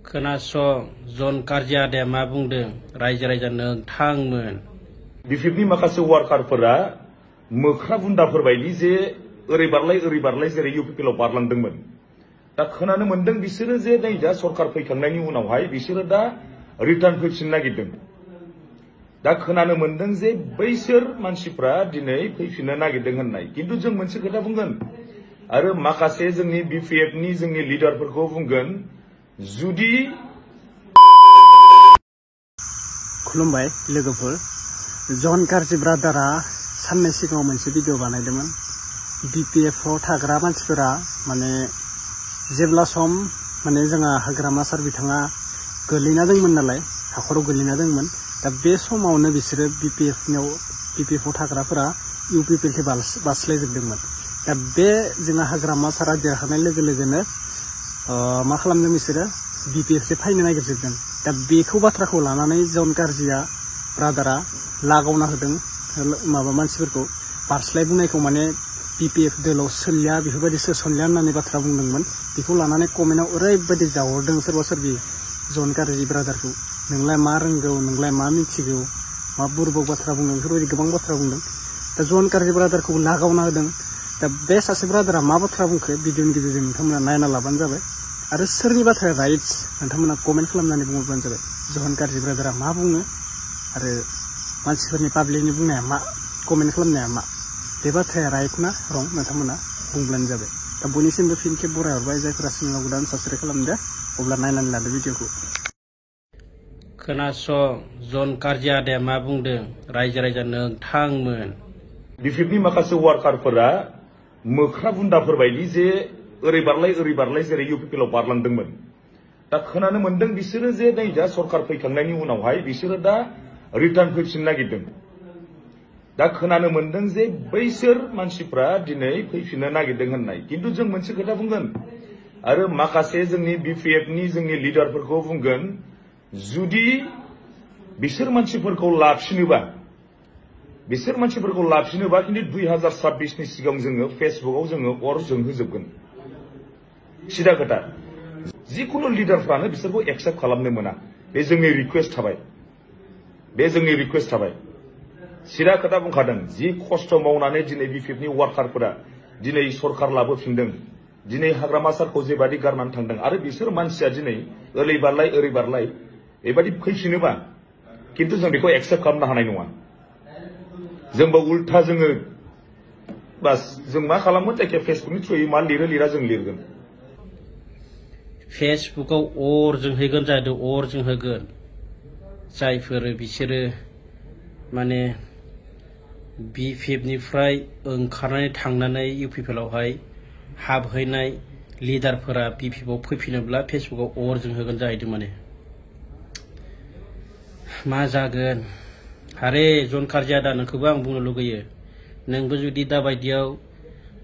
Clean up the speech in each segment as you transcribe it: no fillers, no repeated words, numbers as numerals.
खोनासं जन कारजियादे मा बुंदों रायजो राजा नोंथांमोन बिफिपनि माखासे वार्कारफोरा मोख्रा बुन्दाफोर बायदि जे ओरै बारलाय जेरै इउपिपिएलआव बारलांदोंमोन दा खोनानो मोनदों बिसोरो जे नै दा सरकार फैखांनायनि उनावहाय बिसोरो दा रिटार्न फैफिननो नागिरदों दा खोनानो मोनदों जे बैसोर मानसिफ्रा दिनै फैफिननो नागिरदों होननाय किन्तु जों मोनसे खोथा बुंगोन आरो माखासे जोंनि बिपिएफनि जोंनि लिडारफोरखौ बुंगोन जुदि खुलुमबाय लोगोफोर जन कारजि ब्रादारा साननै सिगाङाव मोनसे भिडिअ बानायदोंमोन बिपिएफआव थाग्रा मानसिफोरा माने जेब्ला सम माने जोंहा हाग्रामा सार बिथाङा गोलैना दंमोन नालाय हाखराव गोलैना दंमोन दा बे समावनो बिसोरो बिपिएफआव थाग्राफोरा इउपिपिएलखौ बास्लायजोबदोंमोन दा बे जोंहा हाग्रामा सारा देरहानाय लोगो लोगोनो मा खालामदों बिसोरो बिपिएफखौ फायनो नागिरजोबदों दा बेखौ बाथ्राखौ लानानै जन कारजिया ब्रादारा लागावना होदों माबा मानसिफोरखौ बारस्लाय बुंनायखौ माने बिपिएफ दोलाव सोलिया बेफोरबायदि सोसनलिया होननानै बाथ्रा बुंदोंमोन बेखौ लानानै कमेन्टआव ओरैबायदि जावहरदों सोरबा सोरबि जन कारजि ब्रादारखौ नोंलाय मा रोंगौ नोंलाय मा मिथिगौ मा बुरबक बाथ्रा बुंदों बेफोरबायदि गोबां बाथ्रा बुंदों दा जन कारजि ब्रादारखौ लागावना होदों दा बे सासे ब्रादारा मा बाथ्रा बुंखो भिडिअनि गेजेरजों नोंथांमोना नायना लाबानो जाबाय आरो सोरनि बाथ्राया राइट्स नोंथांमोना कमेन्ट खालामनानै बुङोब्लानो जाबाय जन कारजि ब्रादारा मा बुङो आरो मानसिफोरनि पाब्लिकनि बुंनाया मा कमेन्ट खालामनाया मा बे बाथ्राया राइट ना रं नोंथांमोना बुंब्लानो जाबाय दा बयनिसिमबो फिन खेब बरायहरबाय जायफोरा चेनेलाव गोदान साबस्क्राइब खालामदो अब्ला नायनानै लादो भिडिअखौ खोनासं जन कारजियादे मा बुंदों रायजो राजा नोंथांमोन बिपिएफनि माखासे वार्कारफोरा मोख्रा बुन्दाफोर बायदि जे ओरै बारलाय जेरै इउपिपिएलआव बारलांदोंमोन दा खोनानो मोनदों बिसोरो जे नै दा सरकार फैखांनायनि उनावहाय बिसोरो दा रिटार्न फैफिननो नागिरदों दा खोनानो मोनदों जे बैसोर मानसिफ्रा दिनै फैफिननो नागिरदों होननाय किन्तु जों मोनसे खोथा बुंगोन आरो माखासे जोंनि बिपिएफनि जोंनि लिडारफोरखौ बुंगोन जुदि बिसोर मानसिफोरखौ लाफिनोबा किन्तु 2026 नि सिगां जोङो फेसबुकआव जोङो अर जोंहोजोबगोन सिदा खोथा जिखुनु लिडारफ्रानो बिसोरखौ एक्सेप्ट खालामनो मोना बे जोंनि रिक्वेस्ट थाबाय सिदा खोथा बुंखादों जि खस्थ' मावनानै दिनै बिपिएफनि वार्कारफोरा दिनै सरकार लाबोफिनदों दिनै हाग्रामा सारखौ जेबादि गारनानै थांदों आरो बिसोर मानसिया दिनै ओरै बारलाय बेबादि फैफिनोबा किन्तु जों बेखौ एक्सेप्ट खालामनो हानाय नङा जोंबो उल्था जोङो बास जों मा खालामो जायखिया फेसबुकनि थ्रुयै मा लिरा जों लिरगोन फेसबुकआव अर जोंहैगोन जादों अर जोंहोगोन जायफोर बिसोरो माने बिपिएफनिफ्राय ओंखारनानै थांनानै इउपिपिएलआवहाय हाबहैनाय लिडारफोरा बिपिएफआव फैफिनोब्ला फेसबुकआव अर जोंहोगोन जाहैदों माने मा जागोन आरे जन कारजियादा नोंखौबो आं बुंनो लुगैयो नोंबो जुदि दाबायदियाव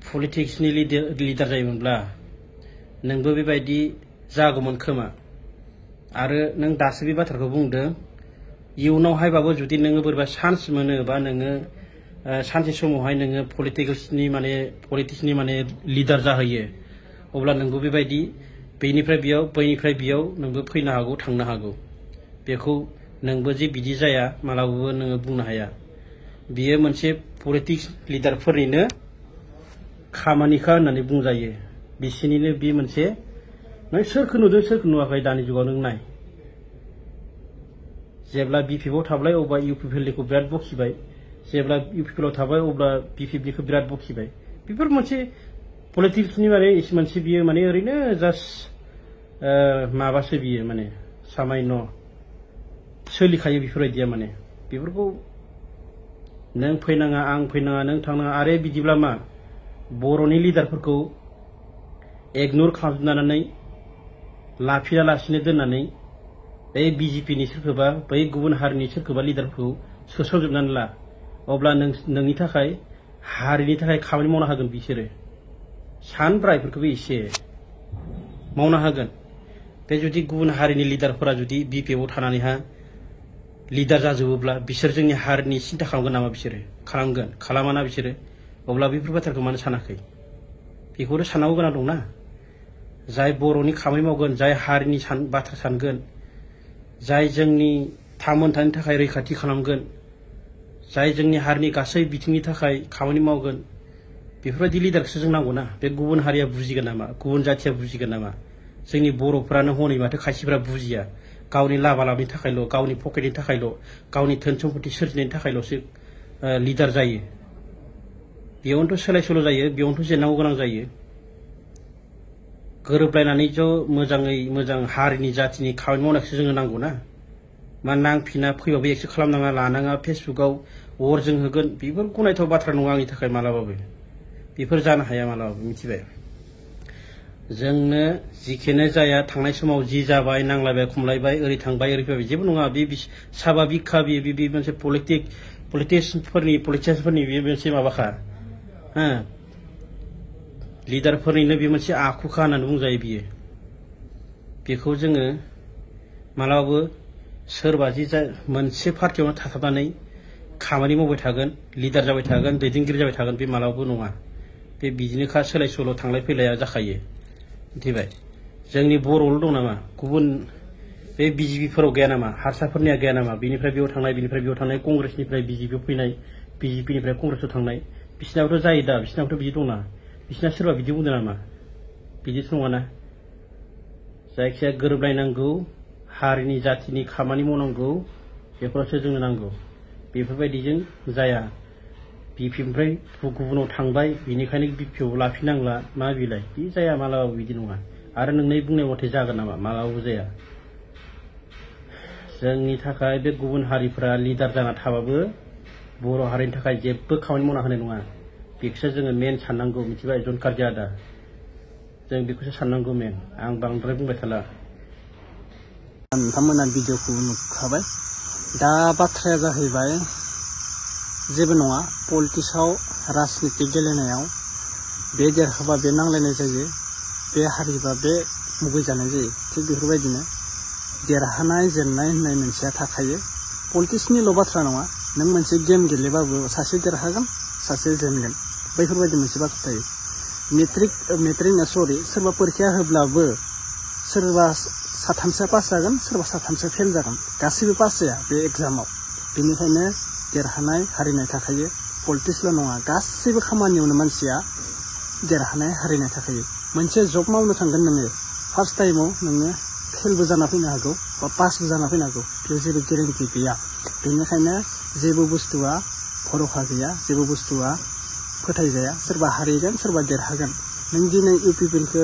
पलिटिक्सनि लिडार जायोमोनब्ला नोंबो बेबायदि जागौमोन खोमा आरो नों दासो बे बाथ्राखौ बुंदों इयुनावहायबाबो जुदि नोङो बोरैबा चान्स मोनो बा नोङो सानसे समावहाय नोङो पलिटिक्सनि माने लिडार जाहैयो अब्ला नोंबो बेबायदि बैनिफ्राय बेयाव नोंबो फैनो हागौ थांनो हागौ बेखौ नोंबो जे बिदि जाया मालाबाबो नोङो बुंनो हाया बियो मोनसे पलिटिक्स लिडारफोरनिनो खामानिखा होननानै बुंजायो बिसिनिनो बे मोनसे नों सोरखौ नुदों सोरखौ नुवाखै दानि जुगाव नों नाय जेब्ला बिपिएफआव थाबाय अब्ला इउपिपिएलनिखौ बिराद बखिबाय जेब्ला इउपिपिएलआव थाबाय अब्ला बिपिएफनिखौ बिराद बखिबाय बेफोर मोनसे पलिटिक्सनि माने मोनसे बियो माने ओरैनो जास्ट माबासो बियो माने सामायन' सोलिखायो बेफोरबायदिया माने बेफोरखौ नों फैनाङा आं फैनाङा नों थांनाङा आरो बिदिब्ला मा बर'नि लिडारफोरखौ इगनर खालामजोबनानै लाफिनालासिनो दोननानै बै बिजेपिनि सोरखौबा बै गुबुन हारिनि सोरखौबा लिडारफोरखौ सोसनजोबनानै ला अब्ला नोंनि थाखाय हारिनि थाखाय खामानि मावनो हागोन बिसोरो सानब्रा इफोरखौबो एसे मावनो हागोन बे जुदि गुबुन हारिनि लिडारफोरा जुदि बिपिएफआव थानानैहा लिडार जाजोबोब्ला बिसोर जोंनि हारिनि सिन्था खालामगोन नामा बिसोरो खालामाना बिसोरो अब्ला बेफोर बाथ्राखौ मानो सानाखै बेखौथ' साननांगौ गोनां दंना जाय बर'नि खामानि मावगोन, जाय हारिनि बाथ्रा सानगोन, जाय जोंनि थामोनथानि थाखाय रैखाथि खालामगोन, जाय जोंनि हारिनि गासै बिथिंनि थाखाय खामानि मावगोन, बेफोरबायदि लिडारखौसो जों नांगौ ना। बे गुबुन हारिया बुजिगोन नामा? गुबुन जाथिया बुजिगोन नामा? जोंनि बर'फ्रानो हनै माथो खायसेफ्रा बुजिया। गावनि लाबा लाबनि थाखायल', गावनि पकेटनि थाखायल', गावनि धोन सम्पति सोरजिनायनि थाखायल'सो लिडार जायो। बेयावनोथ' सोलाय सोल' जायो, बेयावनोथ' जेननांगौ गोनां जायो। गोरोबलायनानै ज' मोजाङै मोजां हारिनि जातिनि खामानि मावनायखौसो जोंनो नांगौ ना। मा नांफिना फैबाबो एक्सेप्ट खालामनाङा, लानाङा, फेसबुकाव अर जोंहोगोन, बेफोर गनायथाव बाथ्रा नङा आंनि थाखाय मालाबाबो। बेफोर जानो हाया मालाबाबो, मिथिबाय? जोंनो जिखियानो जाया थांनाय समाव जि जाबाय, नांलायबाय, खमलायबाय, ओरै थांबाय, ओरै फैबाय, जेबो नङा। बे साभाबिकखा, बे मोनसे पलिटिशियान्सफोरनि बे मोनसे माबाखा, लिडारफोरनिनो बे मोनसे आखुखा होननानै बुंजायो बियो। बेखौ जोङो मालाबाबो सोरबा जि मोनसे पार्टियावनो थाथाबनानै खामानि मावबाय थागोन, लिडार जाबाय थागोन, दैदेनगिरि जाबाय थागोन, बे मालाबाबो नङा। बे बिदिनोखा, सोलाय सोल' थांलाय फैलाया जाखायो, मिथिबाय? जोंनि बर'ल' दं नामा? गुबुन बे बिजेपिफोराव गैया नामा? हारसाफोरनिया गैया नामा? बिनिफ्राय बेयाव थांनाय, बिनिफ्राय बेयाव थांनाय, कंग्रेसनिफ्राय बिजेपियाव फैनाय, बिजेपिनिफ्राय कंग्रेसआव थांनाय, बिसिनाबोथ' जायो दा, बिसिनाबोथ' बिदि दंना। बिसिना सोरबा बिदि बुंदों नामा? बिदिथ' नङाना। जायखिया गोरोबलायनांगौ, हारिनि जातिनि खामानि मावनांगौ, बेफोरावसो जोंनो नांगौ। बेफोरबायदिजों जाया। बिपिनिफ्राय गुबुनाव थांबाय, बेनिखायनो बिपिआव लाफिनांला, मा बिलाय? बे जाया, मालाबाबो बिदि नङा। आरो नोंनि बुंनाय मथे जागोन नामा? मालाबाबो जाया। जोंनि थाखाय बे गुबुन हारिफ्रा लिडार जाना थाबाबो बर' हारिनि थाखाय जेबो खामानि मावना होनाय नङा। बेखौसो जोङो मेन साननांगौ, मिथिबाय? जन कार्जि आदा, जों बेखौसो साननांगौ मेन। आं बांद्राय बुंबाय थाला। नोंथांमोना भिडिअखौ नुखाबाय। दा बाथ्राया जाहैबाय, जेबो नङा, पलिटिक्सआव राजनिति गेलेनायाव बे देरहाबा बे नांलायनाय जायो, बे हारिबा बे मुगैजानाय जायो। थिग बेफोरबायदिनो देरहानाय जेननाय होननाय मोनसेया थाखायो। पलिटिक्सनिल' बाथ्रा नङा, नों मोनसे गेम गेलेबाबो सासे देरहागोन, सासे जेनगोन, बैफोरबायदि मोनसे बाथ्रा थायो। सोरबा परिखा होब्लाबो सोरबा साथामसो पास जागोन, सोरबा साथामसो फेल जागोन, गासैबो पास जाया बे एग्जामाव। बेनिखायनो देरहानाय हारिनाय थाखायो। पलिटिक्सल' नङा, गासैबो खामानियावनो मानसिया देरहानाय हारिनाय थाखायो। मोनसे जब मावनो थांगोन नोङो, फार्स्ट टाइमाव नोङो फेलबो जाना फैनो हागौ बा पासबो जाना फैनो हागौ, बेयाव जेबो गेरेन्टि गैया। बेनिखायनो जेबो बुस्थुआ भरसा गैया, जेबो बुस्थुआ फोथायजाया। सोरबा हारिगोन, सोरबा देरहागोन। नों दिनै इउपिपिएलखौ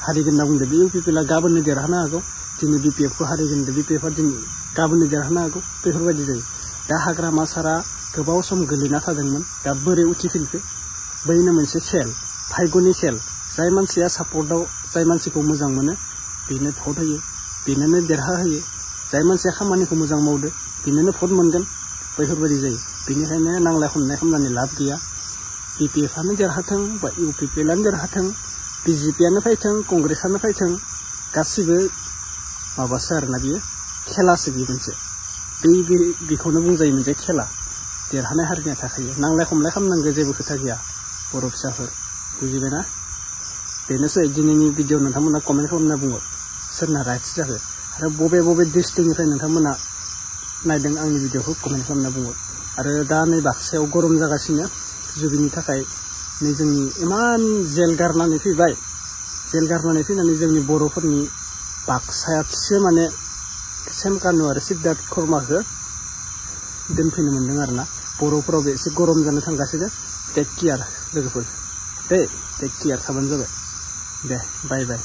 हारिगोन होनना बुंदों, बे इउपिपिएलआ गाबोननो देरहानो हागौ। दिनै बिपिएफखौ हारिगोन होनदों, बिपिएफआ दिनै गाबोननो देरहानो हागौ। बेफोरबायदि जायो। दा हाग्रामा सारा गोबाव सम गोलैना थादोंमोन, दा बोरै उथिफिनखो? बैनो मोनसे खेल, भाग्यनि खेल। जाय मानसिया सापर्टआव, जाय मानसिखौ मोजां मोनो बेनो भट होयो, बेनोनो देरहा होयो। जाय मानसिया खामानिखौ मोजां मावदो बेनोनो भट मोनगोन। बैफोरबायदि जायो। बेनिखायनो नांलाय खमलाय खालामनानै लाब गैया। बिपिएफआनो देरहाथों बा इउपिपिएलआनो देरहाथों, बिजेपिआनो फैथों, कंग्रेसआनो फैथों, गासिबो माबासो आरोना, बियो खेलासो, बियो मोनसे। बेखौनो बुंजायो मोनसे खेला। देरहानाय हारिनाय थाखायो। नांलाय खमलाय खालामनांगौ जेबो खोथा गैया बर' फिसाफोर, बुजिबायना? बेनोसै दिनैनि भिडिअ। नोंथांमोना कमेन्ट खालामना बुङो सोरना राइट्स जाखो, आरो बबे बबे डिस्ट्रिक्टनिफ्राय नोंथांमोना नायदों आंनि भिडिअखौ कमेन्ट खालामना बुङो। आरो दा नै बाक्सायाव गरम जागासिनो, जुबिनि थाखाय नै जोंनि इमान जेल गारनानै फैबाय। जेल गारनानै फैनानै जोंनि बर'फोरनि बाक्सायासो माने सेमकानु आरो सिद्धार्थ खर्माखौ दोनफैनो मोन्दों आरोना। बर'फोरावबो एसे गरम जानो थांगासिनो। टेक केयार लोगोफोर, टेक केयार थाबानो जाबाय। दे बाय बाय।